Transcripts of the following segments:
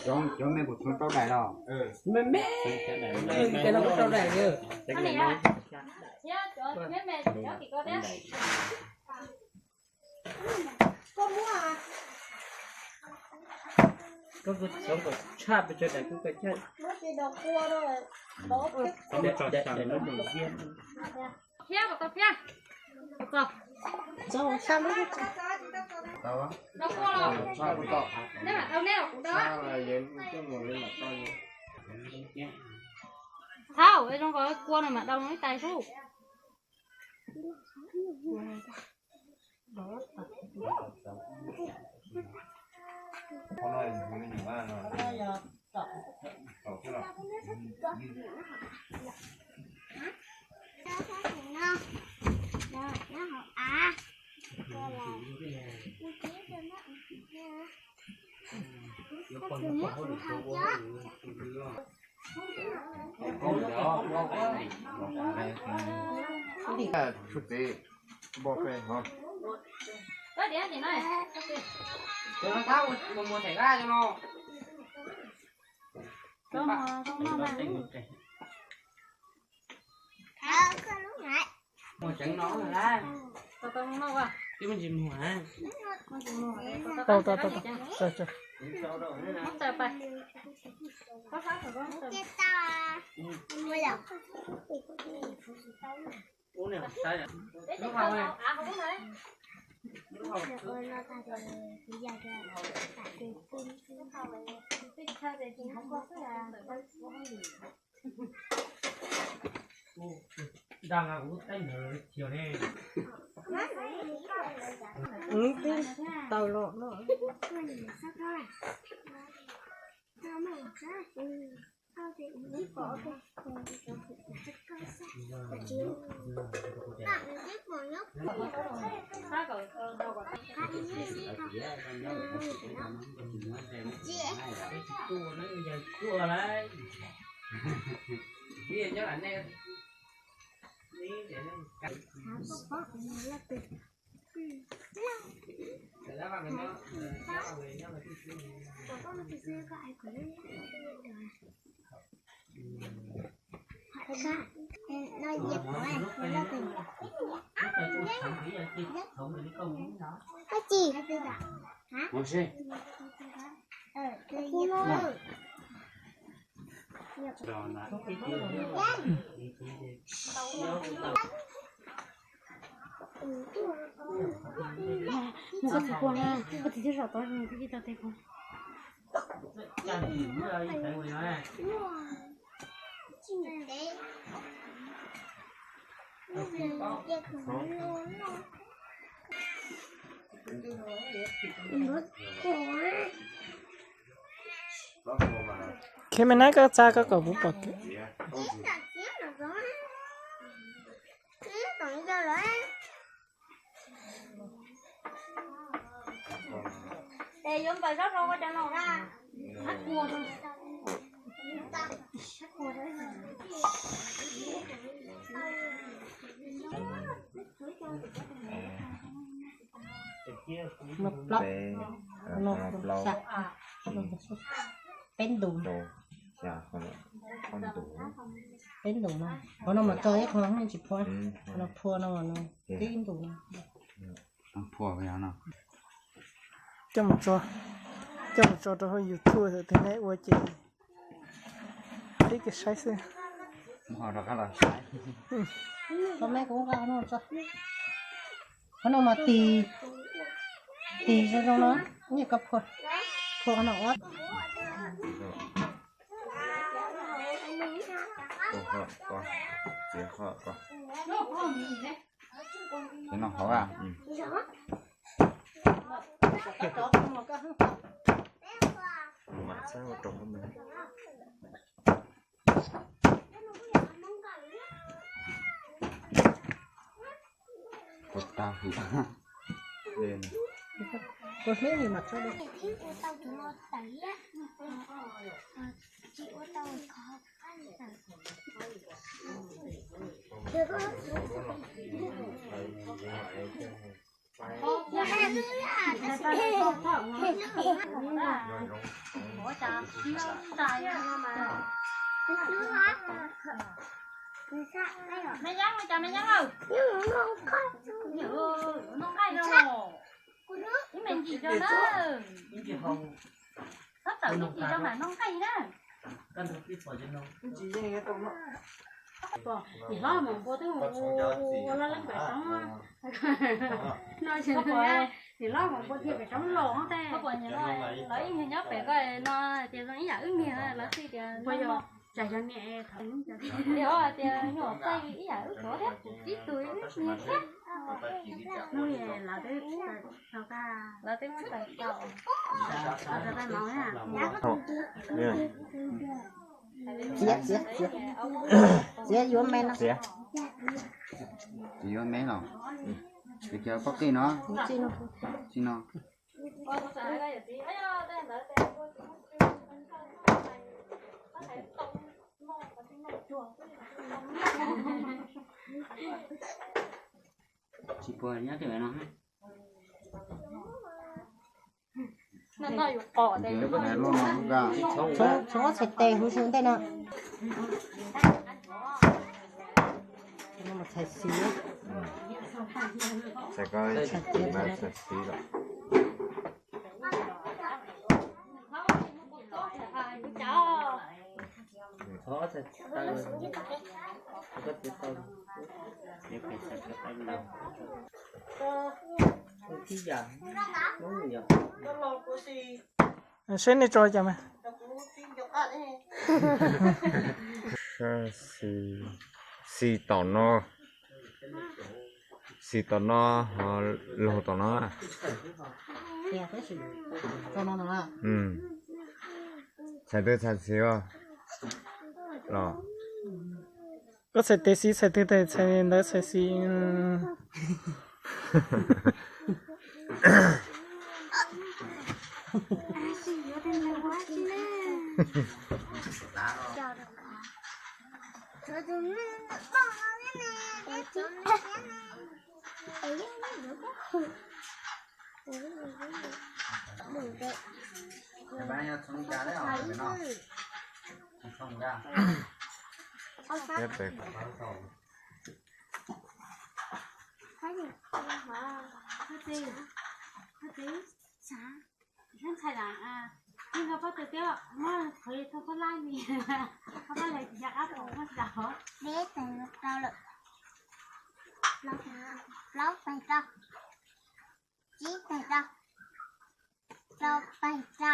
Cov me kuv txhua rau daim los. Me me. Cov no kuv rau daim. Koj tshaj pes tsawg daim kuj koj caj. Thiab kom tau thiab. Kom tau. Tau. Neb mam dau neb los kuv dau. Thaum zoo nkaus kua no mam dau ib tais sub. Mus tseev no na. Tau, tau, tau, tau. Tau los no. Nws koj txiv pua na, koj txiv thiaj zaum tod, nws thiaj tau tes pua. Khi me nab koj txav koj kom kuv pom kiag. Es yuav npawm zaub rau ua cov no na. Peb ntus. Peb ntus no. Qhov no mas tso ib qho tsis phua. Qhov no phua no mas no. Peb ntus no. Coj mus tso, coj mus tso rau hauv YouTube, thaum twg nej ua ces peb kis saib xwb. Qhov me kuv nqa no tso. Qhov no mas tis, tis zoo zoo no, nej koj phua, phua qhov no ua. Ces no hov a. Mam txawb ua rau hauv ntawd. Ua tau hwm. Ua hleb li mas txawb li. Me Yeeb, me cov me Yeeb, noj nqaij no los, ib me ntsis rau na. Txhob tawm me ntsis rau mam noj nqaij na. Niam hlob Mus Npua twb ua laj leej pem roob no, niam hlob Mus Npua thiaj pem roob los tej. Lawv ib niag nyob pem ko no tias zoo ib yam wb niag, lawv thiaj tias tsam yog niam, tias nyuam txaij ib yam wb suav thiab, kuv tib tug ib niag thiab. Hnub lawv twb tau, lawv twb tau tau. Txiav, txiav, txiav. Txiav yuav me no. Txiav. Txiav yuav me no. Txiav cov pob kej no. Txiav no. Tsis puas nyob tim no. Txhob txhais tes huv su ntej no. Txhais xis, txhais ko txhais xis los. Seb nej tso li cas mas. Xis tom no, xis tom no, laug tom no. Txhais twg txhais xis los? Koj txhais tes xis txhais twg, txhais ntawd txhais xis. Ntxhais, ntxhais, muab qhwv thauj koj laj ni, koj laj tsis yog qab tau muab tau. Peb teg rau lawm. Plaub peg rau. Tsib peg rau. Rau peg rau.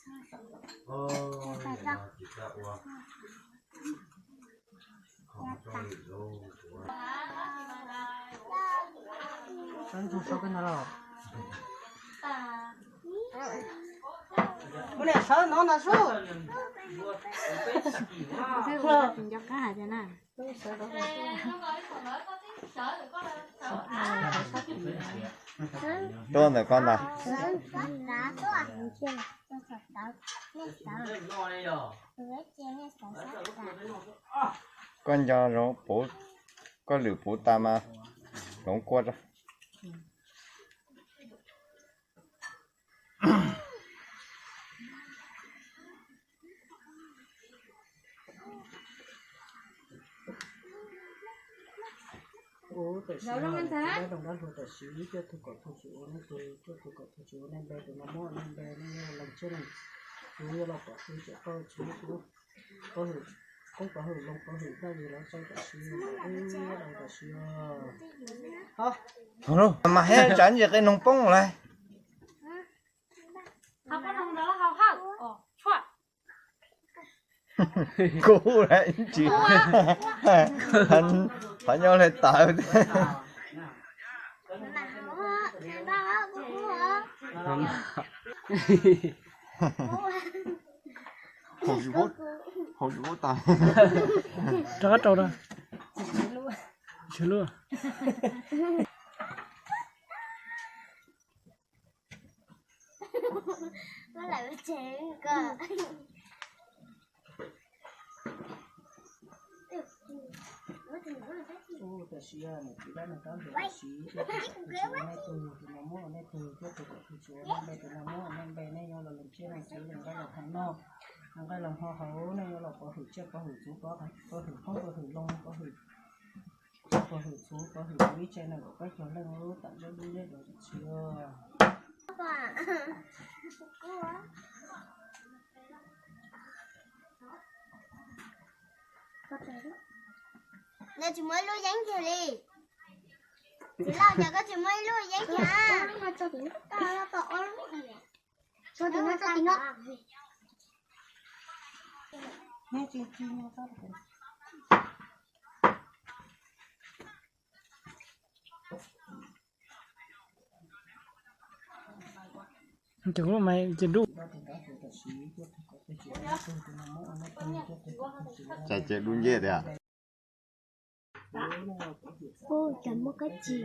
Peg rau. Ua niam sawv no ntag sub. Nco qab hais tias na. Tuaj ntawm koj ntag. Koj nco zoo puv, koj lwm puv tas mas hloov kua rau. Ua tam sim no dab roog dab hluas tam sim cuaj tug kaum tug tsis ua neej twg, cuaj tug kaum tug tsis ua neej npe, tus no muab neej npe nej yog leej txiv neej, kuv yuav los pom kuv tseem tau tsis muaj kuv pov hwm, qoob pov hwm loog pov hwm dab yim los tau tam sim, ib dab tam sim. Mas hais tsam ntsis qe noog poob lawm. Kuv lawm tsis, qhov nyob li tawv. Hauv tsis pub, hauv tsis pub tas. Rov qab rau da. Tsis luaj. Ub, tam sim no niam txiv dab neeg tab ntawd tam sim tus no muab ua nej tug, tus no muab ua nej tug, coj tus kom tug tsis ua nej npe, tus no muab ua nej npe, nej yuav los lees tsiaj lees txhu, lees nqaij lees hmo noj, lees nqaij lees hmo haus, nej yuav los pov hwm tsiaj pov hwm txhu, pov hwm hoob pov hwm loo, pov hwm tsiaj pov hwm txhu, pov hwm kuv ib tse nees nkaum peb caug leej lub tam ntsej dub ntsej dov tsis txhia. Nws tsis muaj ib lub yeeb kiag li. Txiv Lauj, cas koj tsis muaj ib lub yeeb kiag? Ces dub. Txais ces dub ncej tiag. Ub, cas muaj kab tsi.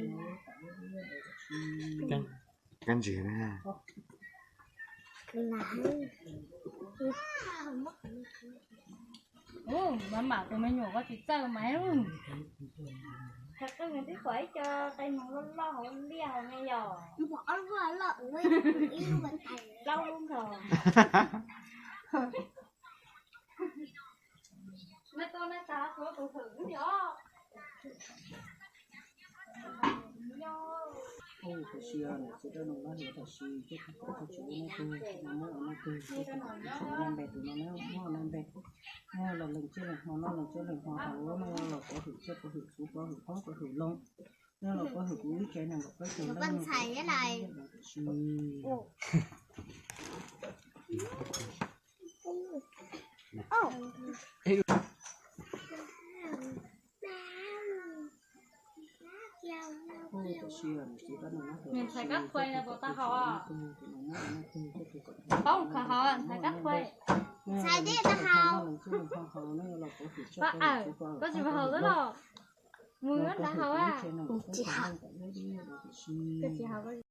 Kab ntsis na. Ub, mam mam tus me nyuam koj tsis txawj mas. Qhov qwj nws twb pom ib co qe noog loj loj hauv liaj hauv ne yom. Plaub lub nkaus. Ub, tam sim no niam txiv dab neeg tab ntawd tam sim coj tug kom tug tsis ua nej tug, tus no muab ua nej tug, coj tug kom tug tsis ua nej npe, tus no muab ua nej npe. Nej los lees tsiaj lees hmo noj, lees tsiaj lees hmo haus, nej los pov hwm tsiaj pov hwm txhu, pov hwm hoob pov hwm loo, nej los pov hwm kuv ib tse nees nkaum peb caug leej. Ntxhais Kab Thuais no puas tau haus? Paub khav haus, ntxhais Kab Thuais. Ntxhais tib tau haus. Pab aw, koj tsis haus lawm los? Mus nrad haus a. Tsis haus.